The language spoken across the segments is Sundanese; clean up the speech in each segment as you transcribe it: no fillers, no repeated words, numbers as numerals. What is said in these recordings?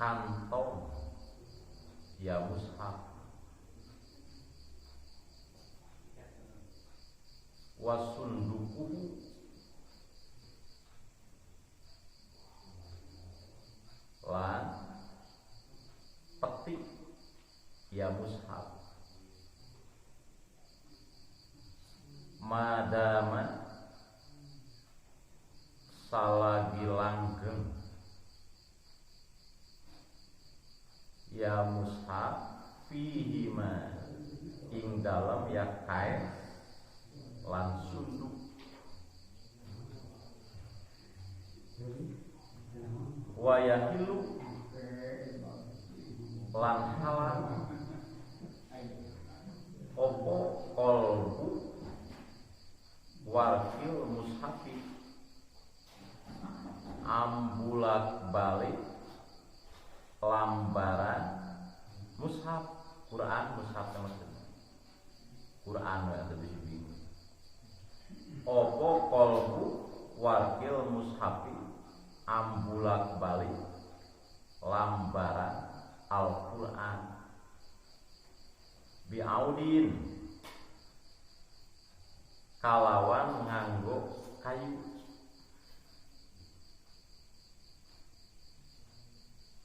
Kantong ya mushaf wasundukuhu lan peti ya mushaf madama salagi langgeng ya mushaf fihima ing dalem ya kaes lan sunduk wa yahilu lan halal opo qalbu warqil mushafi ambulak balik lambaran mushaf Quran mushaf maksudnya Quran we atuh bisi bingung opo qalbu warqil mushafi ambulak balik lambaran Al-Quran biaudin kalawan nganggo kayu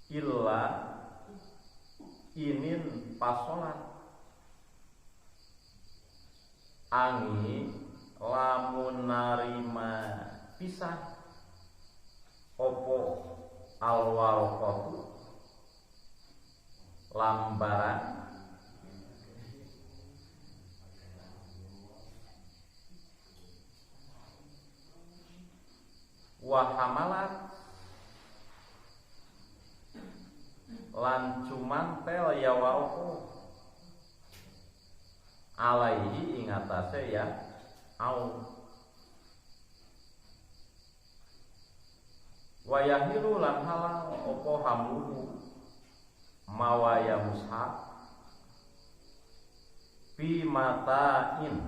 illa inin pasolat angi lamun narima pisah opo alwarqatu lambaran wa hamalat lan cumantel ya warqu alaihi ing atase ya au wa yahilu lan halal opo hamluhu mawaya mushaf fi matain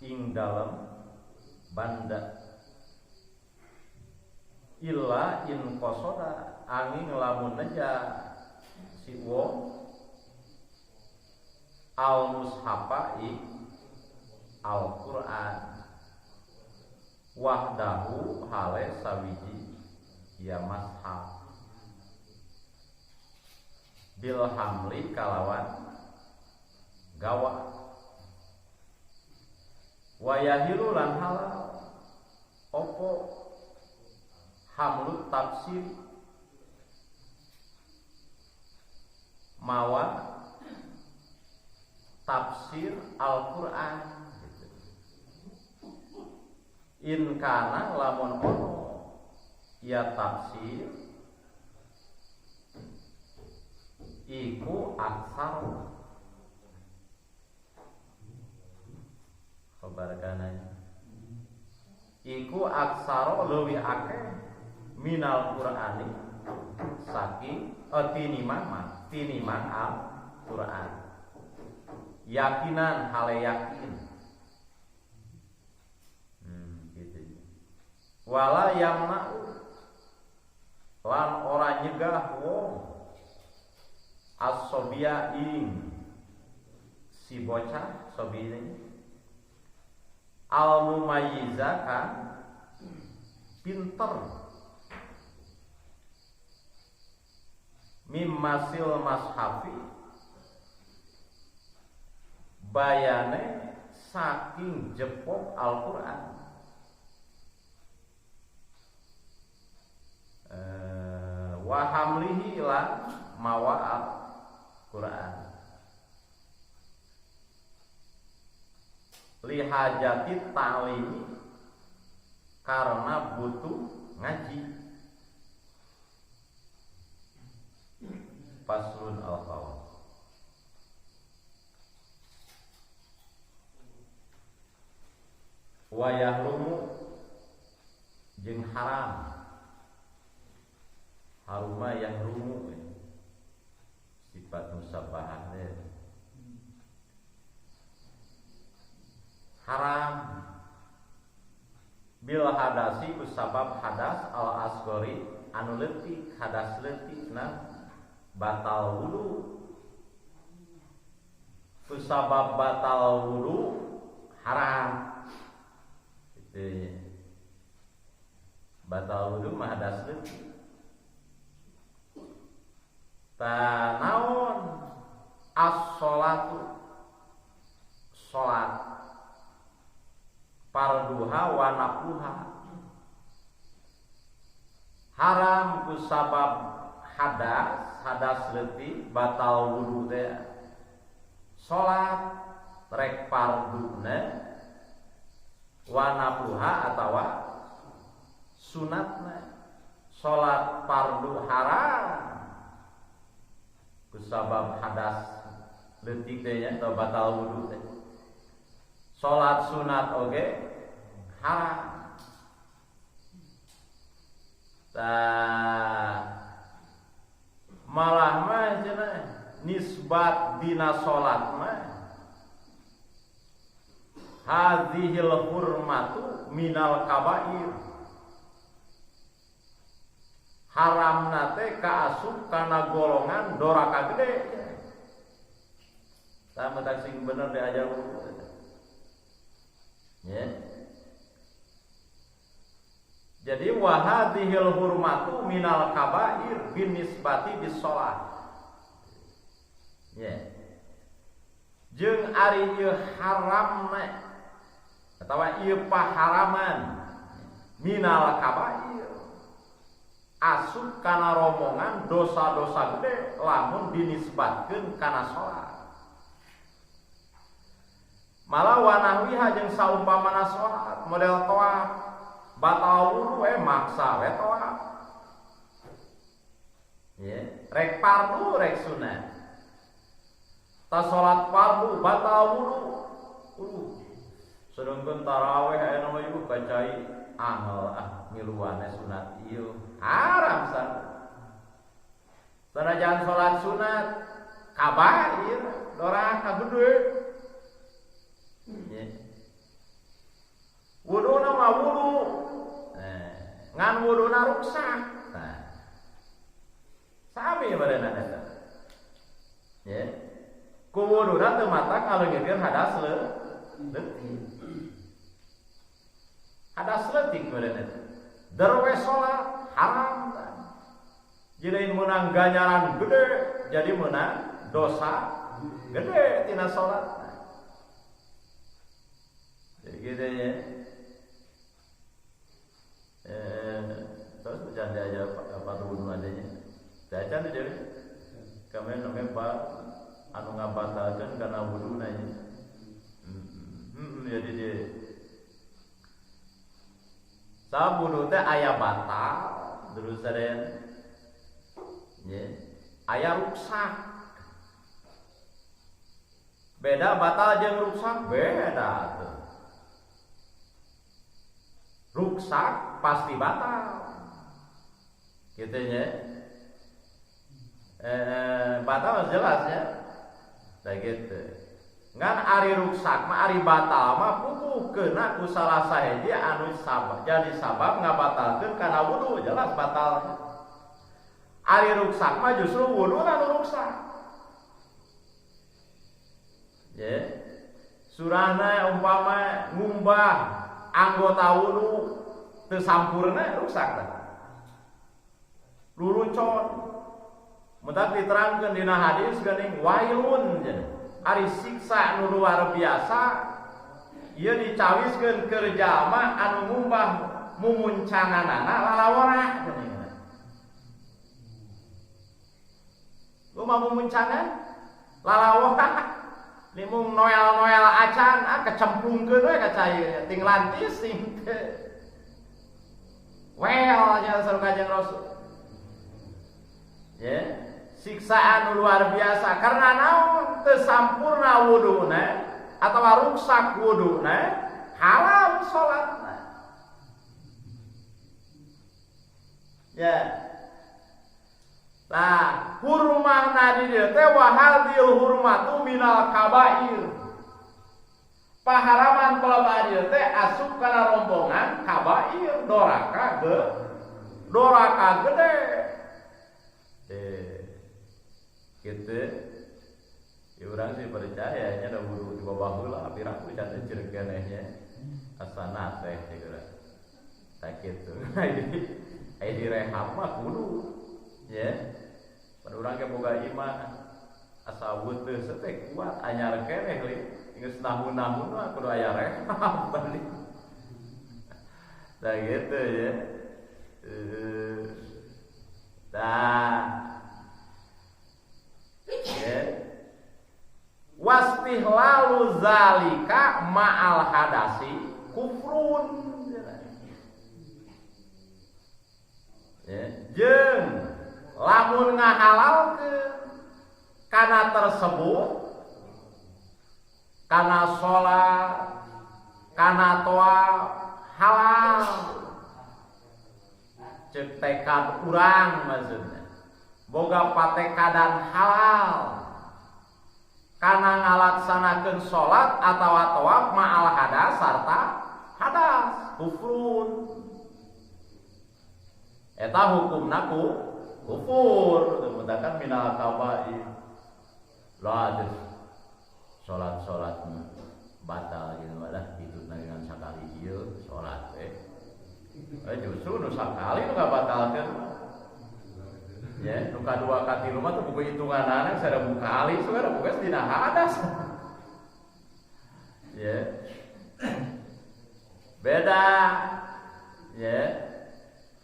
ing dalem banda illa in qasoda angin lamun neja si wong al mushafa i al Quran wahdahu hale sawiji ya mashaf bil hamli kalawan gawa wayahilu lan halal opo hamlu tafsir mawa tafsir Al-Quran gitu. In kana lamun ono ya tafsir iku aksar khabar kananya iku aksaro leuwih akeh minal Qur'ani saking tinimang tinimang al Qur'an yakinan hale yakin gitu. Wala yamna'u lan ora nyegah wong as-sobia ing si bocah sobi ini al mumayyiza kan pinter mimmasil mashafi bayane saking jepok Al-Quran wa hamlihi lan mawa Al-Quran lihajati ta'limi karena butuh ngaji. Faslun al-Qawl. Wa yahrumu jeung haram. Haruma yahrumu sifat musabbahah teh. Haram bil hadasi kusabab hadas al asgori anu leutik hadas leutik na Batal wudu. Kusabab batal wudu haram. Gitu. Batal wudu mah hadas leutik. Ta naon as-sholatu salat farduha wa nafluha haram ku sabab hadas, hadas leutik batal wudu teh. Salat rek farduna wa nafluha atawa sunatna. Salat fardu haram ku sabab hadas leutik teh nya atau batal wudu teh. Salat sunat oge haram. Tah malah mah cenah nisbat dina salat mah hadhil hurmatu minal kabair. Haramna teh kaasup kana golongan doraka gede. Tah mentak sing bener diajar guru. Ya. Jadi wa hadhil hurmatu minal kabair bin nisbati bis shalah. Ya. Jeung ari ieu haramna atawa ieu paharaman minal kabair asup kana rombongan dosa-dosa gede lamun dinisbatkeun kana salat. Malah wanahwiha jeung saumpamana salat model tawaf batal wudu we maksa we tawaf. Ya, rek fardu rek sunat. Ta salat fardu batal wudu. Sedengkeun tarawih aya mah ieu kacai angel ah miluane sunat ieu haram san. Sanajan salat sunat kabair doraka gede. Ya. Wuduna mah wudu. Ngan wuduna ruksak. Nah. Sami badanna eta. Ya. Ku wuduna teu mata ngaleungitkeun hadas leutik. Hadas leutik badanna eta. Derwe salat haram. Jadi menang ganjaran gede, jadi menang dosa gede tina salat. Jadi gitu ya. Terus bercanda aja apa tuh adanya. Cacan jadi kami namanya pak anu ngabatalkeun karena wudu nanya. Jadi dia sabab wudu teh aya batal terus ada ya, aya ruksak. Beda batal jeung ruksak beda tuh. Ruksak pasti batal. Gitu ya. Batal jelas ya. Nah gitu. Ngan ari ruksak mah ari batal mah puguh keuna ku salah sahiji anu sabab jadi sabab ngabatalkeun kana wudu jelas batal. Ari ruksak mah justru wuduna nu ruksak. Ya. Surahna umpama ngumbah anggota wudu teu sampurna ruksak tah. Lurucon. Mentak diterangkeun dina hadis geuning wailun cenah. Ari siksa nu luar biasa ieu dicawiskeun keur jalma anu ngumbah mumuncanganana lalawara geuning. Kumaha mumuncangan? Lalawara limung noel-noel acan ah kecemplungkeun we ka cai ting lantis ting teu. Wel nya saur Kanjeng Rasul. Ya, siksaan luar biasa karena naon teu sampurna wuduna atawa ruksak wuduna haram salatna. Ya. Nah, hurmahna di dieu teh wa hadhil hurmatu minal kabair. Paharaman pelebah dieu teh asup kana rombongan kabair doraka ge doraka gede. Gitu. Ya urang sih percaya nya da wudu di bawah heula piraku can eceur keneh nya. Asana teh geura. Tah kitu. Ai direhab mah kudu ya. Pan urang ge boga imah asa weuteus teh kuat anyar keneh li. Geus nahun-nahun mah kudu aya rehab balik. Tah gitu ya. Tah. Ya. Wastihlalu zalika ma'al hadasi kufrun. Ya, jeung lamun ngahalalkeun kana tersebut, kana salat, kana tawaf halal. Ceuk tekad urang maksudnya. Boga patekadan halal. Kana ngalaksanakeun salat atawa tawaf ma'al hadas sarta hadas kufrun. Eta hukumna ku kufur, mutakan minal kabair. Lah terus salat-salat batal gitu malah kitu dengan sakali ieu salat we. Justru nu sakali nu ngabatalkeun. Ya, nu kadua katilu mah teu buku hitunganana 1000 kali sugan buku dina hadas. Ya. Beda. Ya.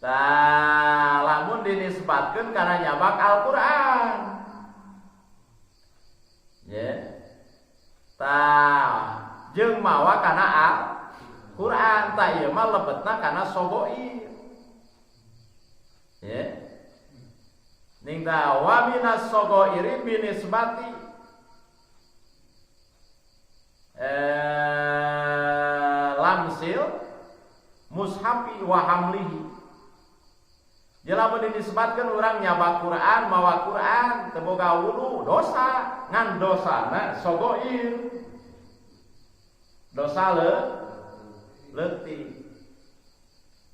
Tah lamun dinisbatkeun kana nyabak Al-Qur'an. Ya. Tah jeung mawa kana Al-Qur'an tah ieu mah lebetna kana sogoir. Ya. Ning tah wa minas sogoiri binisbati lamsil mushafi wa hamlihi. Lamun dinisbatkeun urang nyabak Quran, mawa Quran, teu boga wudu, dosa, ngan dosana sogoir. Dosa leutik.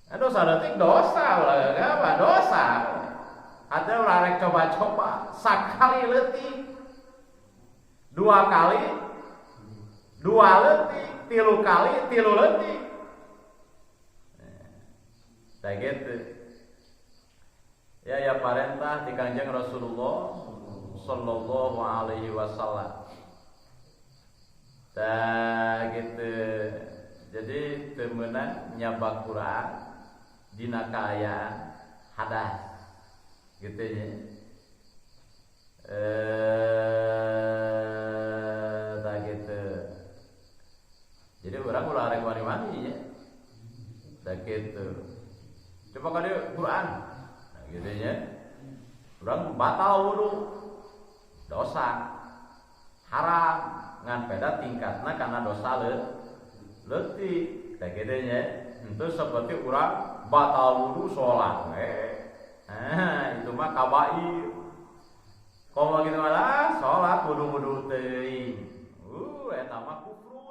Nah, dosa leutik dosa ulah apa dosa. Ada ulah rek coba-coba, sakali leutik. Dua kali, dua leutik, tilu kali, tilu leutik. Nah, gitu. Ya ya parentah di Kanjeng Rasulullah sallallahu alaihi wasallam. Tah gitu. Jadi teu meunang nyabak Quran dina kaayaan hadas. Gitu ya. Tah gitu. Jadi urang ulah rek wani-wani ya. Tah gitu. Coba kali Quran. Gitu ya. Urang batal wudu. Dosa. Haram ngan beda tingkatna karena dosa leutik. Tah kitu nya. Itu seperti urang batal wudu salat we. Ah, itu mah kabair. Komo kitu malah salat wudu-wudu teuing. Eta mah kufur.